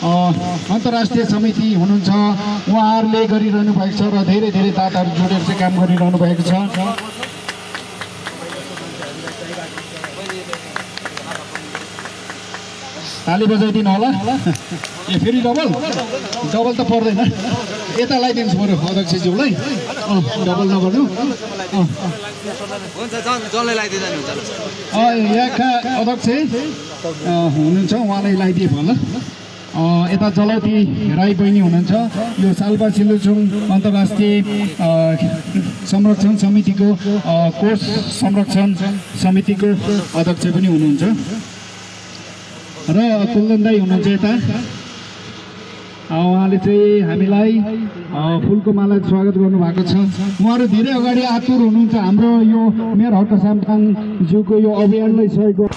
अन्तर्राष्ट्रिय समिति हुनुहुन्छ, उहाँहरूले गरिरहनु भएको छ र धेरै धेरै दाताहरू जोडेर चाहिँ काम गरिरहनु भएको छ। ताली बजाइदिनु होला। ए फेरि डबल त पर्दैन, यता लगाइदिनुहोस् बरु अध्यक्षज्यूलाई। डबल नगर्नु। यहाँका अध्यक्ष हुनुहुन्छ, उहाँलाई लगाइदिए भन। यता जलौती राई बहिनी हुनुहुन्छ, यो साल्पा सिलुचुङ अन्तर्राष्ट्रिय संरक्षण समितिको कोष संरक्षण समितिको अध्यक्ष पनि हुनुहुन्छ र कुलदन दाई हुनुहुन्छ यता। उहाँले चाहिँ हामीलाई फुलको माला स्वागत गर्नुभएको छ। उहाँहरू धेरै अगाडि आतुर हुनुहुन्छ हाम्रो यो मेयर हर्क साम्पाङज्यूको यो अभियानलाई सहयोग।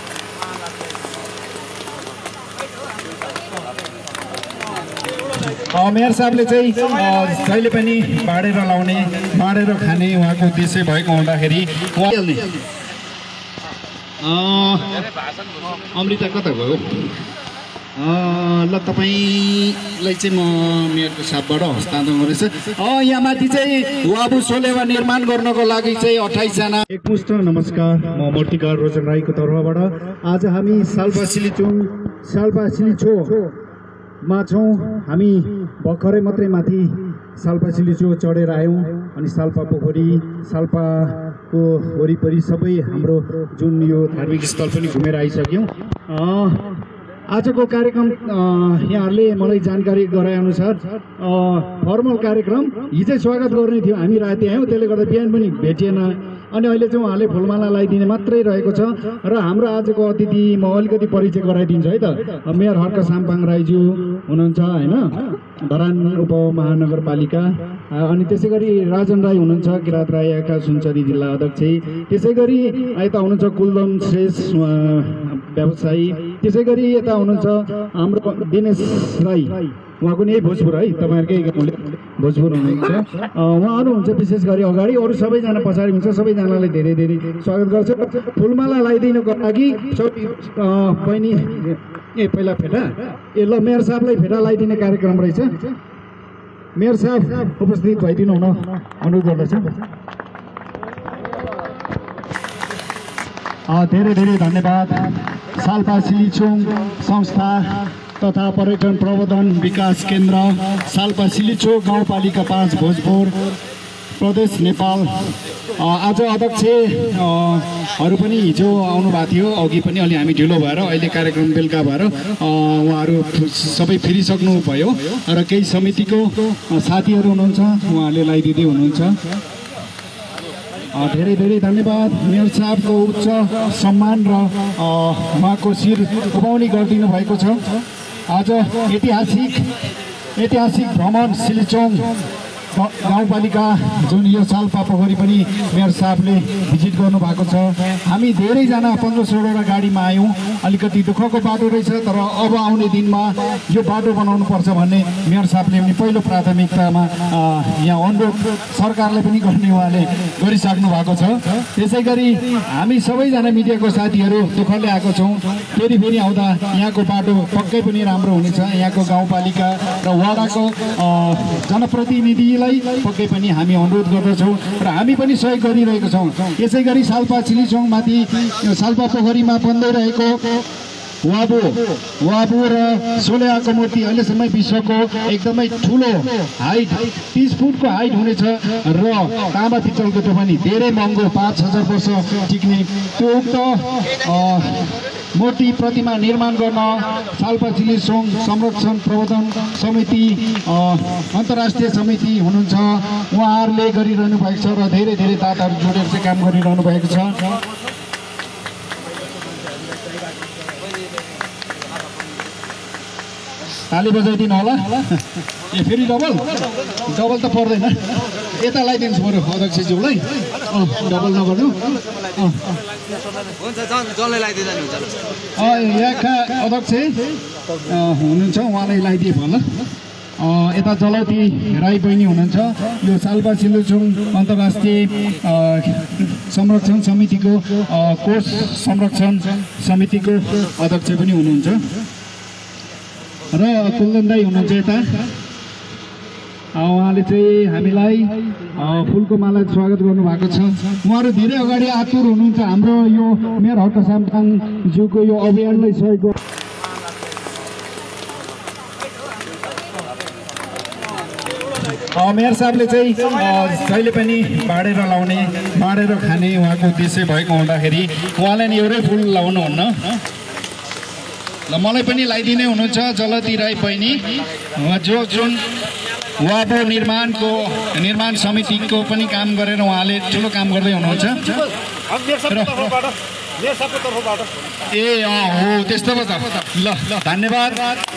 मेयर साहबले चाहिँ जहिले पनि बाँडेर लाउने, बाँडेर खाने उहाँको उद्देश्य भएको हुँदाखेरि अमृता कता भयो? ल तपाईँलाई चाहिँ म मेयरको साथबाट हस्तान्तरण गरेछ। यहाँ माथि चाहिँ वाबु सोलेवा निर्माण गर्नको लागि चाहिँ 28 जना। एकमुष्ट नमस्कार, म मूर्तिकार रोजन राईको तर्फबाट आज हामी साल्पा सिलिचोमा छौँ। हामी भर्खरै मात्रै माथि साल्पा सिलिचो चढेर आयौँ अनि साल्पा पोखरी, साल्पाको वरिपरि सबै हाम्रो जुन यो धार्मिक स्थल पनि घुमेर आइसक्यौँ। आजको कार्यक्रम यहाँहरूले मलाई जानकारी गराएअनुसार फर्मल कार्यक्रम हिजै स्वागत गर्ने थियो, हामी राति आयौँ, त्यसले गर्दा बिहान पनि भेटिएन। अनि अहिले चाहिँ उहाँले फुलमाला लगाइदिने मात्रै रहेको छ। र हाम्रो आजको अतिथि म अलिकति परिचय गराइदिन्छु है त। मेयर हर्क साम्पाङ राईज्यू हुनुहुन्छ होइन, धरान उपमहानगरपालिका। अनि त्यसै गरी राजन राई हुनुहुन्छ, किरात राईका सुनसरी जिल्ला अध्यक्ष। त्यसै गरी यता हुनुहुन्छ कुलदम श्रेष्ठ व्यवसायी। त्यसै गरी यता हुनुहुन्छ हाम्रो दिनेश राई, उहाँको नि भोजपुर है, तपाईँहरूकै भोजपुर हुनुहुन्छ। उहाँहरू हुन्छ विशेष गरी अगाडि, अरू सबैजना पछाडि हुन्छ। सबैजनालाई धेरै धेरै स्वागत गर्छु। फुलमाला लगाइदिनुको लागि बहिनी पहिला फेटा ल मेयर साहबलाई फेटा लगाइदिने कार्यक्रम रहेछ। मेयर साहब उपस्थित भइदिनु हुन अनुरोध गर्दछु। धेरै धेरै धन्यवाद। साल्पा सिलिचुङ संस्था तथा पर्यटन प्रवर्धन विकास केन्द्र, साल्पा सिलिचो गाउँपालिका 5 भोजपुर प्रदेश नेपाल। आज अध्यक्षहरू पनि हिजो आउनुभएको थियो, अघि पनि अलि हामी ढिलो भएर अहिले कार्यक्रम बेलुका भएर उहाँहरू सबै फिरिसक्नु भयो र केही समितिको साथीहरू हुनुहुन्छ, उहाँहरूले लगाइदिँदै हुनुहुन्छ। धेरै धेरै धन्यवाद। मेयर साहबको उच्च सम्मान र उहाँको शिर उभाउने गरिदिनु भएको छ। आज ऐतिहासिक भ्रमण सिलिचोङ गाउँपालिका जुन यो साल्पा पोखरी पनि मेयर साहबले भिजिट गर्नुभएको छ। हामी धेरैजना 15-16 गाडीमा आयौँ। अलिकति दुःखको बाटो रहेछ, तर अब आउने दिनमा यो बाटो बनाउनु पर्छ भन्ने मेयर साहबले पनि पहिलो प्राथमिकतामा यहाँ अनुरोध सरकारले पनि गर्ने उहाँले गरिसक्नु भएको छ। त्यसै गरी हामी सबैजना मिडियाको साथीहरू दुःखले आएको छौँ। फेरि आउँदा यहाँको बाटो पक्कै पनि राम्रो हुनेछ। यहाँको गाउँपालिका र वडाको जनप्रतिनिधि पक्कै पनि हामी अनुरोध गर्दछौँ र हामी पनि सहयोग गरिरहेको छौँ। यसै गरी साल्पा सिलिचोङमाथि साल्पा पोखरीमा बन्दै रहेको वाबु र सोलेवाको मूर्ति अहिलेसम्म विश्वको एकदमै ठुलो हाइट 30 फुटको हाइट हुनेछ र तामा पित्तलको त्यो पनि धेरै महँगो 5,000 वर्ष टिक्ने त्यो उक्त मूर्ति प्रतिमा निर्माण गर्न साल्पा सिलिचोङ संरक्षण प्रवर्धन समिति अन्तर्राष्ट्रिय समिति हुनुहुन्छ, उहाँहरूले गरिरहनु भएको छ र धेरै धेरै दाताहरू जोडेर चाहिँ काम गरिरहनु भएको छ। ताली बजाइदिनु होला। ए फेरि डबल त पर्दैन, यता लगाइदिनुहोस् बरु अध्यक्षज्यूलाई। डबल नगर्नु। यहाँका अध्यक्ष हुनुहुन्छ, उहाँलाई लगाइदिए भन। यता जलौती राई बहिनी हुनुहुन्छ, यो साल्पा सिलुचुङ अन्तर्राष्ट्रिय संरक्षण समितिको कोष संरक्षण समितिको अध्यक्ष पनि हुनुहुन्छ। र कुन्दन दाई हुनुहुन्छ यता उहाँले चाहिँ हामीलाई फुलको माला स्वागत गर्नुभएको छ। उहाँहरू धेरै अगाडि आतुर हुनुहुन्छ हाम्रो यो मेयर हर्क साम्ताङज्यूको यो अभियानलाई सहयोग मेयर साहबले चाहिँ जहिले पनि बाँडेर लाउने बाँडेर खाने उहाँको उद्देश्य भएको हुँदाखेरि उहाँलाई नि एउटै फुल लाउनुहुन्न ल मलाई पनि लगाइदिने हुनुहुन्छ जलती राई बहिनी जुन वाबो निर्माण समितिको पनि काम गरेर उहाँले ठुलो काम गर्दै हुनुहुन्छ ए हो त्यस्तो पो त ल धन्यवाद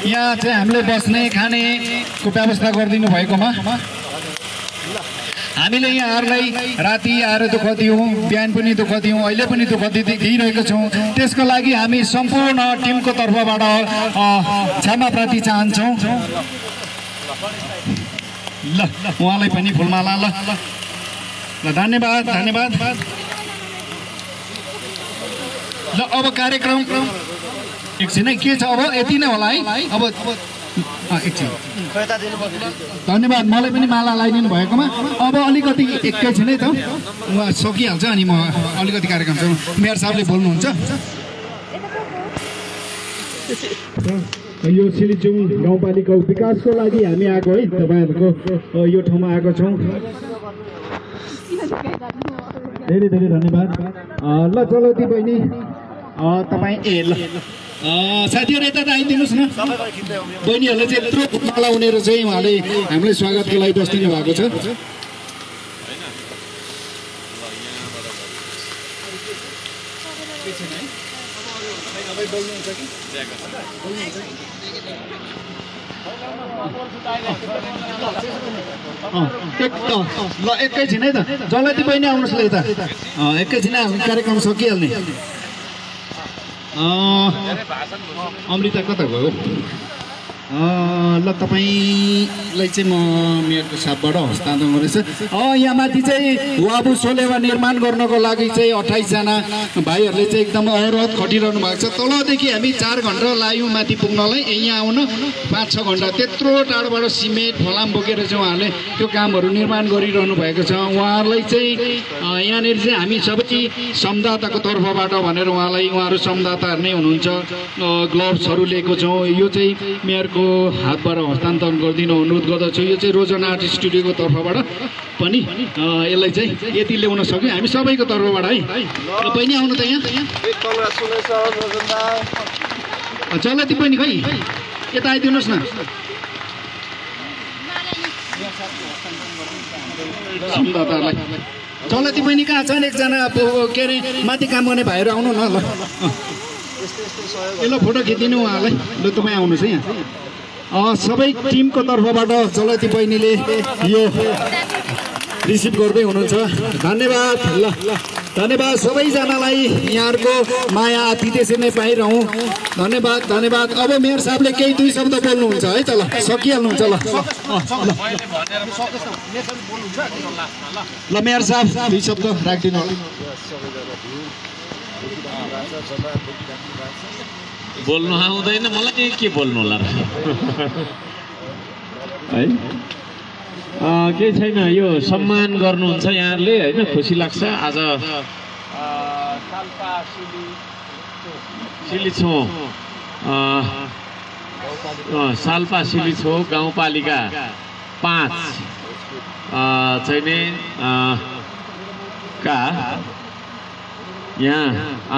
यहाँ चाहिँ हामीले बस्ने खानेको व्यवस्था गरिदिनु भएकोमा हामीले यहाँहरूलाई राति आएर दुःख दियौँ बिहान पनि दुःख दियौँ अहिले पनि दुःख दिइरहेको छौँ त्यसको लागि हामी सम्पूर्ण टिमको तर्फबाट क्षमा प्रार्थी चाहन्छौँ ल उहाँलाई पनि फुलमाला ल धन्यवाद धन्यवाद ल अब कार्यक्रम एकछिन है के छ अब यति नै होला है अब एकछिन धन्यवाद मलाई पनि माला लगाइदिनु भएकोमा अब अलिकति एकैछिन है त उहाँ सकिहाल्छ अनि म अलिकति कार्यक्रम छ मेयर साहबले बोल्नुहुन्छ यो सिलिचुङ गाउँपालिका विकासको लागि हामी आएको है तपाईँहरूको यो ठाउँमा आएको छौँ धेरै धेरै धन्यवाद ल चलती बहिनी तपाईँ ल साथीहरू यता त आइदिनुहोस् न बहिनीहरूले चाहिँ यत्रो माला उनेर चाहिँ उहाँले हामीलाई स्वागतको लागि बस्दिनु भएको छ ल एकैछिन है त जलती बहिनी आउनुहोस् ल यता एकैछिन कार्यक्रम सकिहाल्ने अमृता कता गयो ल तपाईँलाई चाहिँ म मेयरको साथबाट हस्तान्तरण गरेछ यहाँ माथि चाहिँ वाबु सोलेवा निर्माण गर्नको लागि चाहिँ 28 जना भाइहरूले चाहिँ एकदम अहरहत खटिरहनु भएको छ तलदेखि हामी 4 घन्टा लाग्यौँ माथि पुग्नलाई यहाँ आउन 5-6 घन्टा त्यत्रो टाढोबाट सिमेन्ट फलाम बोकेर चाहिँ उहाँहरूले त्यो कामहरू निर्माण गरिरहनु भएको छ उहाँहरूलाई चाहिँ यहाँनिर चाहिँ हामी सबै संवाददाताको तर्फबाट भनेर उहाँहरू संवाददाताहरू नै हुनुहुन्छ ग्लोभ्सहरू लिएको छौँ यो चाहिँ मेयरको हातबाट हस्तान्तरण गरिदिनु अनुरोध गर्दछु यो चाहिँ रोजना आर्ट स्टुडियोको तर्फबाट पनि यसलाई चाहिँ यति ल्याउन सक्यौँ हामी सबैको तर्फबाट है बहिनी आउनु त यहाँ चलती बहिनी खै यता आइदिनुहोस् न संवाददाताहरूलाई चलती बहिनी कहाँ छन् एकजना के अरे माथि काम गर्ने भाइहरू आउनु न ल ल फोटो खिचिदिनु उहाँलाई ल तपाईँ आउनुहोस् है यहाँ सबै टिमको तर्फबाट चलती बहिनीले यो रिसिभ गर्दै हुनुहुन्छ धन्यवाद ल धन्यवाद सबैजनालाई यहाँहरूको माया आतिथ्य नै पाइरहँ धन्यवाद धन्यवाद अब मेयर साहबले केही 2 शब्द बोल्नुहुन्छ है त ल सकिहाल्नुहुन्छ ल मेयर साहब 2 शब्द राखिदिनु होला बोल्नु आउँदैन मलाई के बोल्नु होला है केही छैन यो सम्मान गर्नुहुन्छ यहाँहरूले होइन खुसी लाग्छ आज साल्पा सिलिछो गाउँपालिका 5 चाहिँ नि का यहाँ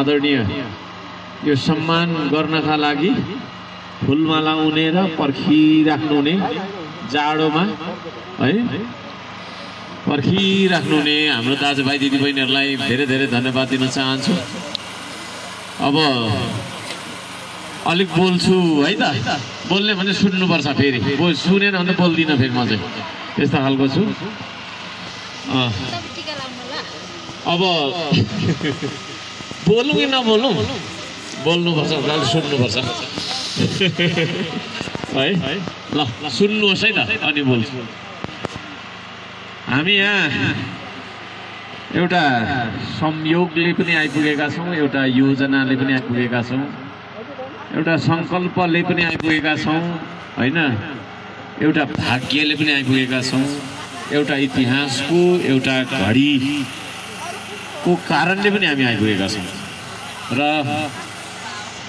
आदरणीय यो सम्मान गर्नका लागि फुलमाला उनेर पर्खिराख्नुहुने जाडोमा है पर्खिराख्नुहुने हाम्रो दाजुभाइ दिदीबहिनीहरूलाई धेरै धेरै धन्यवाद दिन चाहन्छु अब अलिक बोल्छु है त बोल्ने भने सुन्नुपर्छ फेरि सुनेन भने बोल्दिनँ फेरि म चाहिँ त्यस्तो खालको छु अब बोलौँ कि नबोलौँ बोल्नुपर्छ सुन्नुपर्छ है ल सुन्नुहोस् है त अनि बोल्छु हामी यहाँ एउटा संयोगले पनि आइपुगेका छौँ एउटा योजनाले पनि आइपुगेका छौँ एउटा सङ्कल्पले पनि आइपुगेका छौँ होइन, एउटा भाग्यले पनि आइपुगेका छौँ, एउटा इतिहासको एउटा घडीको कारणले पनि हामी आइपुगेका छौँ र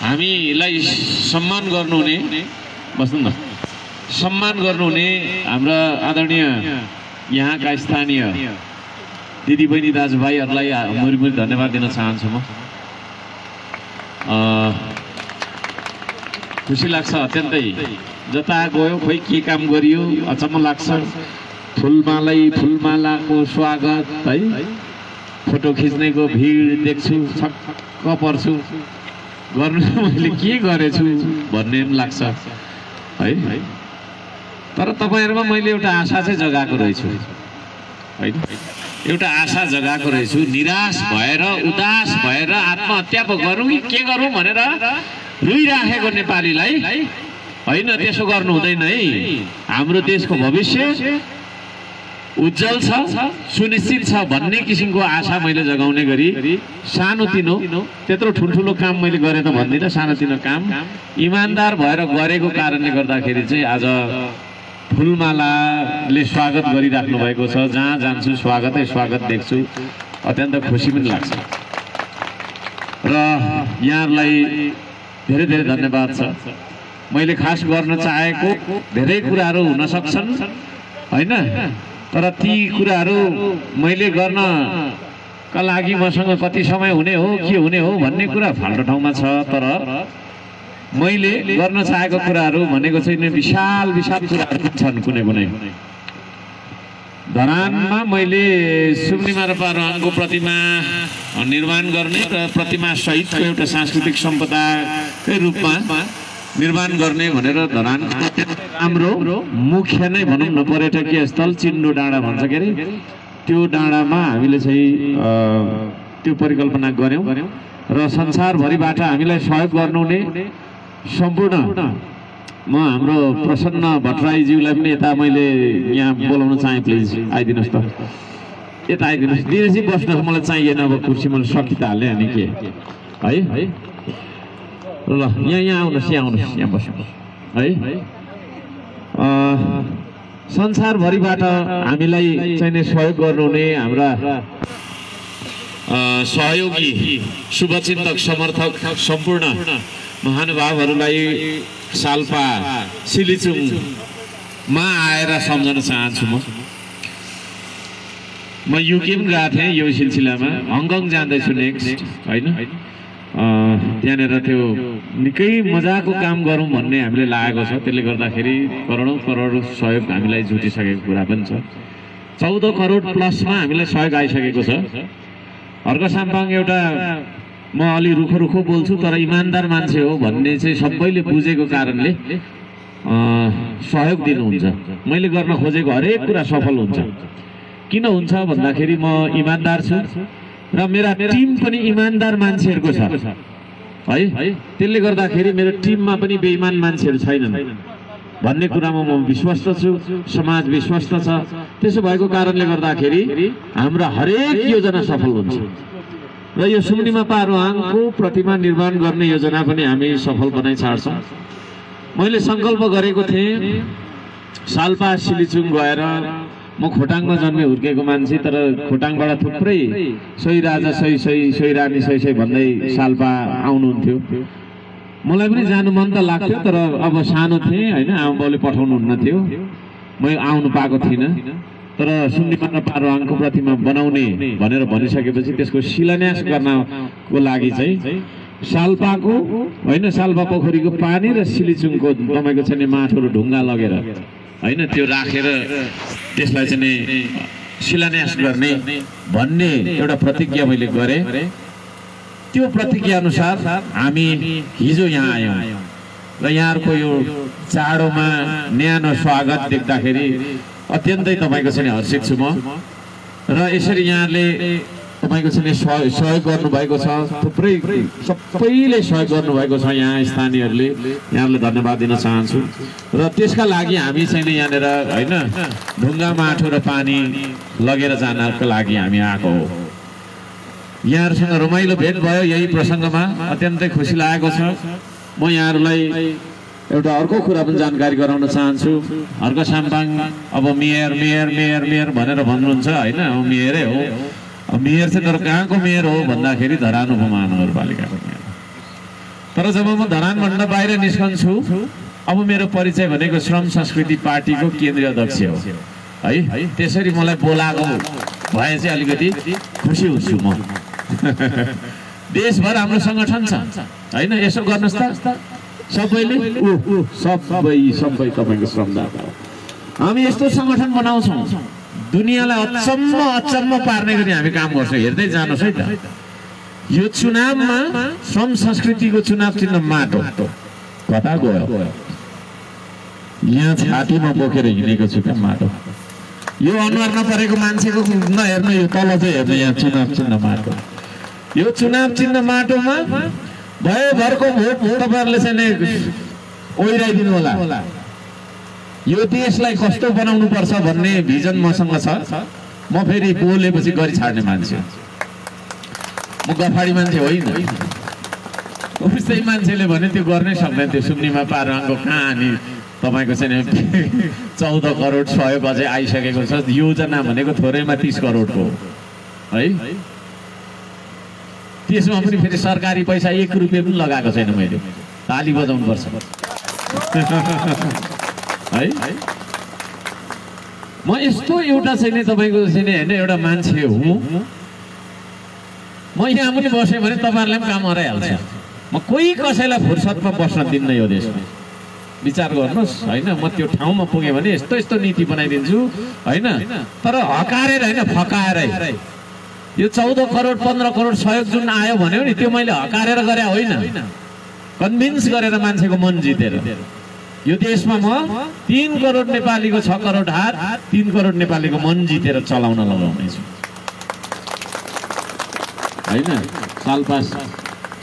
हामीलाई सम्मान गर्नुहुने बस्नु न सम्मान गर्नुहुने हाम्रा आदरणीय यहाँका स्थानीय दिदीबहिनी दाजुभाइहरूलाई मुरी धन्यवाद दिन चाहन्छु। म खुसी लाग्छ अत्यन्तै, जता गयो खोइ के काम गरियो अचम्म लाग्छ। फुलमालाको स्वागत है, फोटो खिच्नेको भिड देख्छु छक्क पर्छु, गर्नु मैले के गरेछु भन्ने पनि लाग्छ है। तर तपाईँहरूमा मैले एउटा आशा चाहिँ जगाएको रहेछु होइन, एउटा आशा जगाएको रहेछु। निराश भएर उदास भएर आत्महत्या पो गरौँ कि के गरौँ भनेर रुइराखेको नेपालीलाई होइन, त्यसो गर्नु हुँदैन है। हाम्रो देशको भविष्य उज्जवल छ, सुनिश्चित छ भन्ने किसिमको आशा मैले जगाउने गरी सानोतिनो, त्यत्रो ठुल्ठुलो काम मैले गरेँ त भन्दिनँ, सानोतिनो काम इमान्दार भएर गरेको कारणले गर्दाखेरि चाहिँ आज फुलमालाले स्वागत गरिराख्नु भएको छ। जहाँ जान्छु स्वागतै स्वागत देख्छु, अत्यन्त खुसी पनि लाग्छ र यहाँहरूलाई धेरै धेरै धन्यवाद छ। मैले खास गर्न चाहेको धेरै कुराहरू हुन सक्छन् होइन, तर ती कुराहरू मैले गर्नका लागि मसँग कति समय हुने हो के हुने हो भन्ने कुरा फाल्टो ठाउँमा छ। तर मैले गर्न चाहेको कुराहरू भनेको चाहिँ विशाल विशाल कुराहरू छन्। कुनै धरानमा मैले सुम्निमा र पारुहाङको प्रतिमा निर्माण गर्ने र प्रतिमा सहितको एउटा सांस्कृतिक सम्पदाकै रूपमा निर्माण गर्ने भनेर धरान राम्रो मुख्य नै भनौँ न पर्यटकीय स्थल चिन्डो डाँडा भन्छ के अरे, त्यो डाँडामा हामीले चाहिँ त्यो परिकल्पना गऱ्यौँ र संसारभरिबाट हामीलाई सहयोग गर्नुहुने सम्पूर्ण म हाम्रो प्रसन्न भट्टराईज्यूलाई पनि यता मैले यहाँ बोलाउन चाहेँ। प्लिज आइदिनुहोस् त, यता आइदिनुहोस्। दिनेशजी बस्नुहोस्, मलाई चाहिएन अब कुर्सी, मैले सकि त हालेँ अनि के है। ल यहाँ आउनुहोस्, यहाँ बस्नुहोस् है। संसारभरिबाट हामीलाई चाहिने सहयोग गर्नुहुने हाम्रा सहयोगी शुभचिन्तक समर्थक सम्पूर्ण महानुभावहरूलाई साल्पा सिलिचुङमा आएर सम्झन चाहन्छु। म युके पनि गएको थिएँ यो सिलसिलामा, हङकङ जाँदैछु नेक्स्ट होइन। त्यहाँनिर त्यो निकै मजाको काम गरौँ भन्ने हामीले लागेको छ। त्यसले गर्दाखेरि करोडौँ करोड सहयोग हामीलाई जुटिसकेको कुरा पनि छ। 14 करोड प्लसमा हामीलाई सहयोग आइसकेको छ। अर्क साम्पाङ एउटा म अलि रुखो बोल्छु तर इमान्दार मान्छे हो भन्ने चाहिँ सबैले बुझेको कारणले सहयोग दिनुहुन्छ। मैले गर्न खोजेको हरेक कुरा सफल हुन्छ। किन हुन्छ भन्दाखेरि म इमान्दार छु र मेरा टिम पनि इमान्दार मान्छेहरूको छ है। त्यसले गर्दाखेरि मेरो टिममा पनि बेइमान मान्छेहरू छैनन् भन्ने कुरामा म विश्वस्त छु, समाज विश्वस्त छ। त्यसो भएको कारणले गर्दाखेरि हाम्रो हरेक योजना सफल हुन्छ र यो सुम्निमा पारुहाङको प्रतिमा निर्माण गर्ने योजना पनि हामी सफल बनाइ छाड्छौँ। मैले सङ्कल्प गरेको थिएँ साल्पा सिलिचुङ गएर, म खोटाङमा जन्मे हुर्केको मान्छे, तर खोटाङबाट थुप्रै सोही राजा सोही रानी सोही भन्दै साल्पा आउनुहुन्थ्यो। मलाई पनि जानु मन त लाग्थ्यो तर अब सानो थिएँ होइन, आमाबाउले पठाउनुहुन्न थियो, म आउनु पाएको थिइनँ। तर सुम्निमा र पारुहाङको प्रतिमा बनाउने भनेर भनिसकेपछि त्यसको शिलान्यास गर्नको लागि चाहिँ साल्पाको होइन, साल्पा पोखरीको पानी र सिलिचुङको तपाईँको चाहिँ माटोहरू ढुङ्गा लगेर होइन त्यो राखेर त्यसलाई चाहिँ शिलान्यास गर्ने भन्ने एउटा प्रतिज्ञा मैले गरेँ। त्यो प्रतिज्ञा अनुसार हामी हिजो यहाँ आयौँ र यहाँहरूको यो चाडोमा न्यानो स्वागत देख्दाखेरि अत्यन्तै तपाईँको चाहिँ हर्षित छु म। र यसरी यहाँले तपाईँको चाहिँ सहयोग गर्नुभएको छ, थुप्रै सबैले सहयोग गर्नुभएको छ यहाँ स्थानीयहरूले, यहाँलाई धन्यवाद दिन चाहन्छु। र त्यसका लागि हामी चाहिँ यहाँनिर होइन ढुङ्गा माटो र पानी लगेर जानको लागि हामी आएको हो। यहाँहरूसँग रमाइलो भेट भयो यही प्रसङ्गमा, अत्यन्तै खुसी लागेको छ। म यहाँहरूलाई एउटा अर्को कुरा पनि जानकारी गराउन चाहन्छु। अर्को साम्पाङ अब मेयर मेयर मेयर मेयर भनेर भन्नुहुन्छ होइन, अब मेयरै हो। अब मेयर चाहिँ तर कहाँको मेयर हो भन्दाखेरि धरान उपमहानगरपालिकाको मेयर। तर जब म धरानभन्दा बाहिर निस्कन्छु अब मेरो परिचय भनेको श्रम संस्कृति पार्टीको केन्द्रीय अध्यक्ष हो है। त्यसरी मलाई बोलाएको भए चाहिँ अलिकति खुसी हुन्छु म। देशभर हाम्रो सङ्गठन छ होइन, यसो गर्नुहोस् त सबैले सबै तपाईँको श्रमदाता हो। हामी यस्तो सङ्गठन बनाउँछौँ दुनियाँलाई अचम्म पार्ने गरी हामी काम गर्छौँ। हेर्दै जानुहोस् है त, यो चुनावमा श्रम संस्कृतिको चुनाव चिन्ह माटो कता गयो? यहाँ छातीमा बोकेर हिँडेको छु क्या माटो। यो अनुहार नपरेको मान्छेको नहेर्नु, यो तल चाहिँ हेर्नु, यहाँ चुनाव चिन्ह माटो। यो चुनाव चिन्ह माटोमा भयोभरको भोट तपाईँहरूले चाहिँ ओइराइदिनु होला। यो देशलाई कस्तो बनाउनु पर्छ भन्ने भिजन मसँग छ। म फेरि बोलेपछि गरी छाड्ने मान्छे, म गफाडी मान्छे होइन। उस्तै मान्छेले भने त्यो गर्नै सक्दैन। त्यो सुम्निमा पारुवाङको कहानी तपाईँको चाहिँ 14 करोड सहयोग अझै आइसकेको छ। योजना भनेको थोरैमा 30 करोडको है। त्यसमा पनि फेरि सरकारी पैसा 1 रुपियाँ पनि लगाएको छैन मैले। ताली बजाउनु पर्छ है। म यस्तो एउटा चाहिँ तपाईँको चाहिँ होइन एउटा मान्छे हुँ। म यहाँ पनि बसेँ भने तपाईँहरूलाई पनि काम हराइहाल्छ। म कोही कसैलाई फुर्सदमा बस्न दिन्न यो देशमा। विचार गर्नुहोस् होइन, म त्यो ठाउँमा पुगेँ भने यस्तो यस्तो नीति बनाइदिन्छु होइन। तर हकारेर होइन, फकाएरै। यो 14 करोड 15 करोड सहयोग जुन आयो भन्यो नि, त्यो मैले हकारेर गरे होइन, कन्भिन्स गरेर मान्छेको मन जितेर। यो देशमा म 3 करोड नेपालीको 6 करोड हात, 3 करोड नेपालीको मन जितेर चलाउन लगाउनेछु होइन। सालपास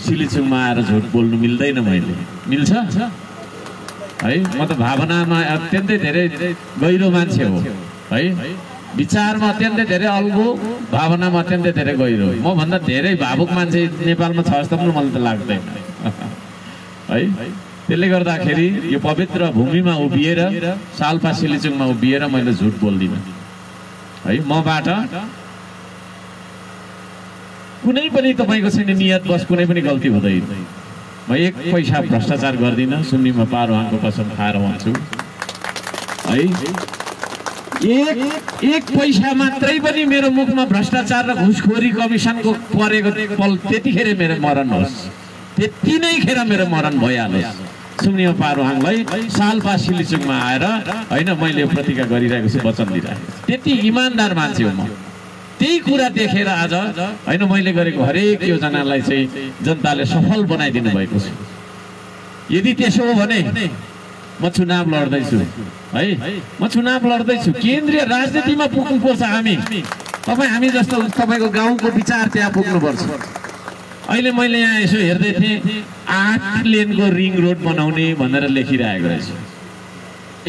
सिलिचुङमा आएर झुट बोल्नु मिल्दैन, मैले मिल्छ है। म त भावनामा अत्यन्तै धेरै गहिरो मान्छे हो है। विचारमा अत्यन्तै धेरै अल्गो, भावनामा अत्यन्तै धेरै गहिरो। म भन्दा धेरै भावुक मान्छे नेपालमा छ जस्तो पनि मलाई त लाग्दैन है। त्यसले गर्दाखेरि यो पवित्र भूमिमा उभिएर, सालपा सिलिचुङमा उभिएर मैले झुट बोल्दिनँ है। मबाट कुनै पनि तपाईँको चाहिँ नियत बस कुनै पनि गल्ती हुँदैन। म 1 पैसा भ्रष्टाचार गर्दिनँ। सुन्नीमा पारुवाङको कसम खाएर भन्छु है। एक पैसा मात्रै पनि मेरो मुखमा भ्रष्टाचार र घुसखोरी कमिसनको परेको पल त्यतिखेर मेरो मरण होस्, त्यति नै खेर मेरो मरण भइहालोस्। सुन्नीमा पारुवाङलाई सालपा सिलिचुङमा आएर होइन मैले प्रतिज्ञा गरिरहेको छु, वचन दिइरहेको छु। त्यति इमान्दार मान्छे हो म। त्यही कुरा देखेर आज होइन मैले गरेको हरेक योजनालाई चाहिँ जनताले सफल बनाइदिनु भएको छ। यदि त्यसो हो भने म चुनाव लड्दैछु है। म चुनाव लड्दैछु, केन्द्रीय राजनीतिमा पुग्नुपर्छ हामी। हामी जस्तो तपाईँको गाउँको विचार त्यहाँ पुग्नुपर्छ। अहिले मैले यहाँ यसो हेर्दै थिएँ, 8 लेनको रिङ रोड बनाउने भनेर लेखिरहेको रहेछ।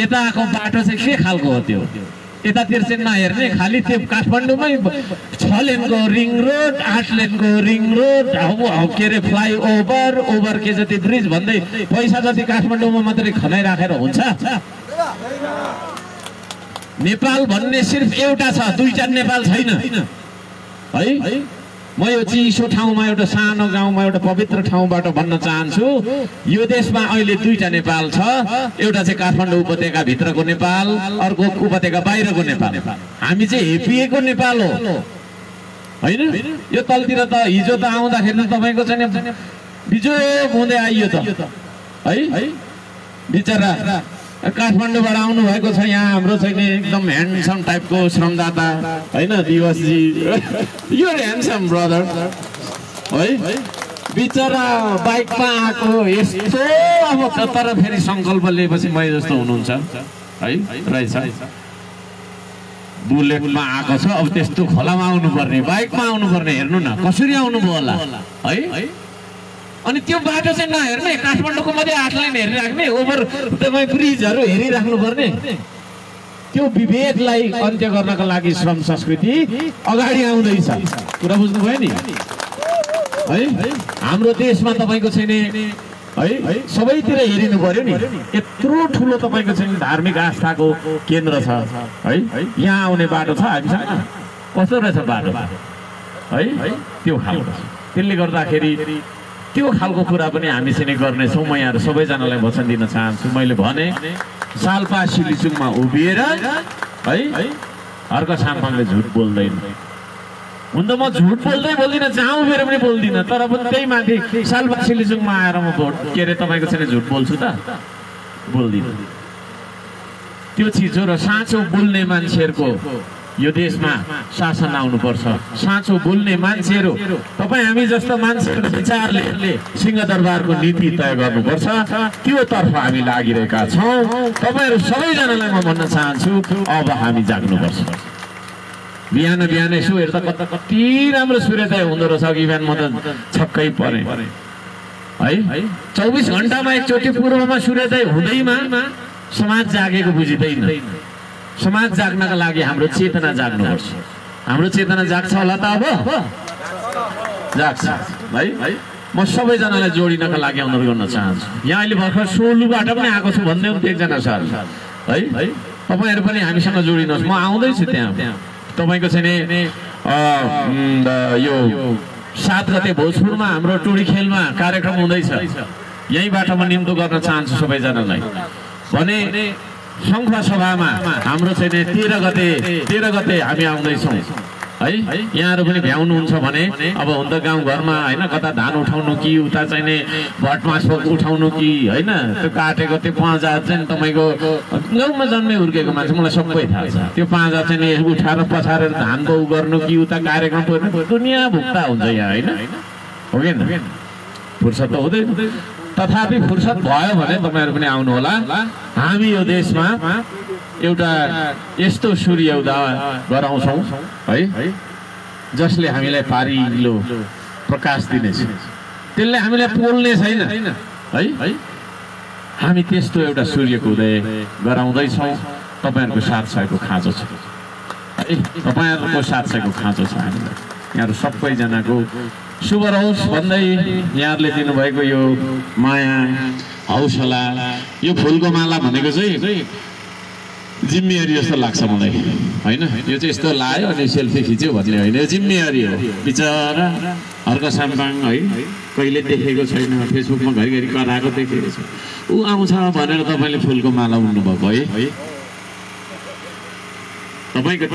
यताको बाटो चाहिँ के खालको हो त्यो? यतातिर चाहिँ नहेर्ने, खालि त्यो काठमाडौँमै 6 लेनको रिङ रोड, 8 लेनको रिङ रोड, के अरे फ्लाइओभर के जति ब्रिज भन्दै पैसा जति काठमाडौँमा मात्रै खनाइराखेर हुन्छ? नेपाल भन्ने सिर्फ एउटा छ, 2टा नेपाल छैन है। म यो चिसो ठाउँमा एउटा सानो गाउँमा एउटा पवित्र ठाउँबाट भन्न चाहन्छु, यो देशमा अहिले 2टा नेपाल छ। एउटा चाहिँ काठमाडौँ उपत्यका भित्रको नेपाल, अर्को उपत्यका बाहिरको नेपाल। हामी चाहिँ हेपिएको नेपाल हो होइन। यो तलतिर त हिजो त आउँदाखेरि तपाईँको चाहिँ बिजोग हुँदै आइयो त है। बिचरा काठमाडौँबाट आउनु भएको छ यहाँ हाम्रो चाहिँ एकदम ह्यान्डसम टाइपको श्रमदाता होइन, दिवसजी। यो ह्यान्डसम ब्रदर है। बिचरा बाइकमा आएको यस्तो, अब तर फेरि सङ्कल्प लिएपछि मैले जस्तो हुनुहुन्छ है रहेछ। बुलेटमा आएको छ, अब त्यस्तो खोलामा आउनुपर्ने, बाइकमा आउनुपर्ने। हेर्नु न कसरी आउनुभयो होला है। अनि त्यो बाटो चाहिँ नहेर्ने, काठमाडौँको मात्रै 8 लाइन हेरिराख्ने, ओभर तपाईँ ब्रिजहरू हेरिराख्नु पर्ने। त्यो विभेदलाई अन्त्य गर्नका लागि श्रम संस्कृति अगाडि आउँदैछ। कुरा बुझ्नुभयो नि है। हाम्रो देशमा तपाईँको चाहिँ है सबैतिर हेरिनु पर्यो नि यत्रो ठुलो तपाईँको चाहिँ धार्मिक आस्थाको केन्द्र छ है यहाँ आउने बाटो छ हामीसँग कस्तो रहेछ बाटो है त्यो खालको त्यसले गर्दाखेरि त्यो खालको कुरा पनि हामीसँग गर्नेछौँ म यहाँ सबैजनालाई वचन दिन चाहन्छु मैले भने साल्पा सिलिचुङमा उभिएर है अर्को साम्पाङले झुट बोल्दैन हुन त म झुट बोल्दिनँ जहाँ उभिएर पनि बोल्दिनँ तर पनि त्यही माथि साल्पा सिलिचुङमा आएर म भोट के अरे तपाईँको चाहिँ झुट बोल्छु त बोल्दिनँ त्यो चिज हो र साँचो बोल्ने मान्छेहरूको यो देशमा शासन आउनुपर्छ साँचो बोल्ने मान्छेहरू तपाईँ हामी जस्तो मान्छेहरूको विचारले सिंहदरबारको नीति तय गर्नुपर्छ त्योतर्फ हामी लागिरहेका छौँ तपाईँहरू सबैजनालाई म भन्न चाहन्छु अब हामी जाग्नुपर्छ बिहान बिहान यसो हेर्दा कति राम्रो सूर्योदय हुँदो रहेछ अघि बिहान म त छक्कै परेँ है 24 घण्टामा एकचोटि पूर्वमा सूर्योदय हुँदैमा समाज जागेको बुझिँदैन समाज जाग्नका लागि हाम्रो चेतना जाग्नुपर्छ हाम्रो चेतना जाग्छ होला त अब जाग्छ है म सबैजनालाई जोडिनका लागि अनुरोध गर्न चाहन्छु यहाँ अहिले भर्खर सोलुबाट पनि आएको छु भन्दै हुन्थ्यो एकजना सर है तपाईँहरू पनि हामीसँग जोडिनुहोस् म आउँदैछु त्यहाँ तपाईँको चाहिँ नि यो 7 गते भोजपुरमा हाम्रो टोडी खेलमा कार्यक्रम हुँदैछ यहीँबाट म निम्तो गर्न चाहन्छु सबैजनालाई भने सङ्खुवा सभामा हाम्रो चाहिँ 13 गते हामी आउँदैछौँ है यहाँहरू पनि भ्याउनुहुन्छ भने अब हुन त गाउँघरमा होइन कता धान उठाउनु कि उता चाहिँ नि भटमास उठाउनु कि होइन त्यो काटेको त्यो 5000 चाहिँ तपाईँको गाउँमा जन्मे हुर्केको मान्छे मलाई सबै थाहा छ त्यो 5000 चाहिँ नि उठाएर पछारेर धान बउ गर्नु कि उता कार्यक्रम दुनियाँ भुक्ता हुन्छ यहाँ होइन हो कि फुर्सद त हुँदैन तथापि फुर्सद भयो भने तपाईँहरू पनि आउनु होला हामी यो देशमा एउटा यस्तो सूर्य उदय गराउँछौँ है जसले हामीलाई पारिलो प्रकाश दिनेछ त्यसले हामीलाई पोल्ने छैन है हामी त्यस्तो एउटा सूर्यको उदय गराउँदैछौँ तपाईँहरूको साथ सयको खाँचो छ है तपाईँहरूको साथ सयको खाँचो छ हामीलाई यहाँहरू सबैजनाको शुभ रहोस् भन्दै यहाँहरूले दिनुभएको यो माया हौसला यो फुलको माला भनेको चाहिँ जिम्मेवारी जस्तो लाग्छ मलाई होइन यो चाहिँ यस्तो लायो अनि सेल्फी खिच्यो भन्ने होइन यो जिम्मेवारी हो बिचरा अर्को साम्पाङ है कहिले देखेको छैन फेसबुकमा घरिघरि कराएको देखेको छ ऊ आउँछ भनेर तपाईँले फुलको माला उड्नुभएको है तपाईँको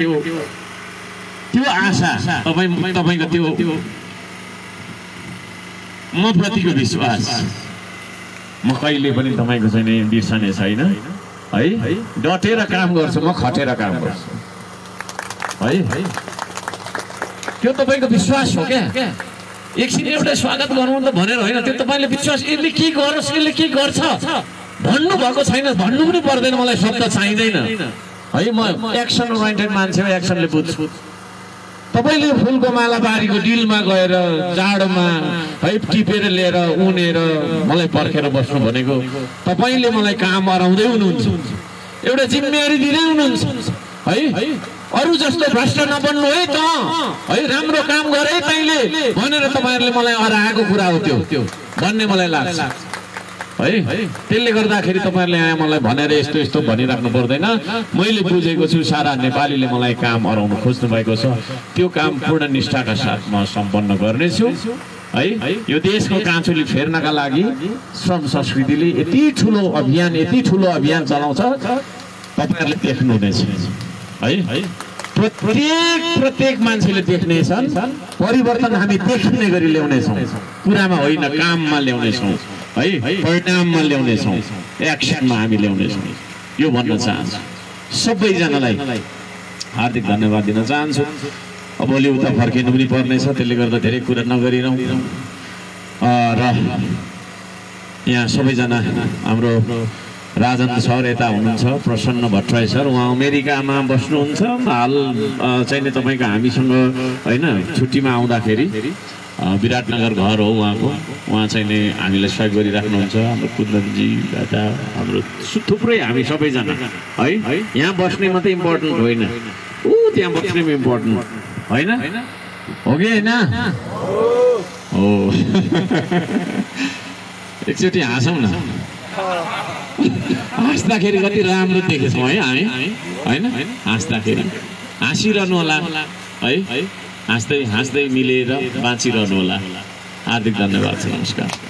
त्यो आशा तपाईँको त्यो म प्रतिको विश्वास म कहिले पनि तपाईँको चाहिँ बिर्सने छैन है डटेर काम गर्छु म खटेर काम गर्छु है त्यो तपाईँको विश्वास हो क्या एकछिन एउटा स्वागत गर्नु त भनेर होइन त्यो तपाईँले विश्वास यसले के गरोस् यसले के गर्छ भन्नुभएको छैन भन्नु पनि पर्दैन मलाई शब्द चाहिँदैन है म एक्सन ओरिएन्टेड मान्छे हो एक्सनले बुझ्छु तपाईँले फुलको माला बारीको डिलमा गएर जाडोमा है टिपेर लिएर उनेर मलाई पर्खेर बस्नु भनेको तपाईँले मलाई काम अराउँदै हुनुहुन्छ एउटा जिम्मेवारी दिँदै हुनुहुन्छ है अरू जस्तो भ्रष्ट नबन्नु है त है राम्रो काम गरे तैँले भनेर तपाईँहरूले मलाई अराएको कुरा हो त्यो भन्ने मलाई लाग्छ है त्यसले गर्दाखेरि तपाईँहरूले यहाँ मलाई भनेर यस्तो यस्तो भनिराख्नु पर्दैन मैले बुझेको छु सारा नेपालीले मलाई काम अराउनु खोज्नु भएको छ त्यो काम पूर्ण निष्ठाका साथ म सम्पन्न गर्नेछु है यो देशको काँचुली फेर्नका लागि श्रम संस्कृतिले यति ठुलो अभियान चलाउँछ तपाईँहरूले देख्नुहुनेछ है प्रत्येक मान्छेले देख्नेछन् परिवर्तन हामी देख्ने गरी ल्याउनेछौँ कुरामा होइन काममा ल्याउनेछौँ है परिणाममा ल्याउनेछौँ एक्सनमा हामी ल्याउनेछौँ यो भन्न चाहन्छु सबैजनालाई हार्दिक धन्यवाद दिन चाहन्छु अब भोलि उता फर्किनु पनि पर्नेछ त्यसले गर्दा धेरै कुरा नगरिरहँ र यहाँ सबैजना हाम्रो राजन सर यता हुनुहुन्छ प्रसन्न भट्टराई सर उहाँ अमेरिकामा बस्नुहुन्छ हाल चाहिँ तपाईँको हामीसँग होइन छुट्टीमा आउँदाखेरि विराटनगर घर हो उहाँ चाहिँ नि हामीलाई सहयोग गरिराख्नुहुन्छ हाम्रो कुन्दनजी दादा हाम्रो थुप्रै हामी सबैजना है यहाँ बस्ने मात्रै इम्पोर्टेन्ट होइन त्यहाँ बस्ने पनि इम्पोर्टेन्ट होइन हो कि होइन हो एकचोटि हाँसौँ न हाँस्दाखेरि कति राम्रो देखेछौँ है हामी होइन हाँस्दाखेरि हाँसिरहनु होला है हाँस्दै हाँस्दै मिलेर बाँचिरहनु होला हार्दिक धन्यवाद छ नमस्कार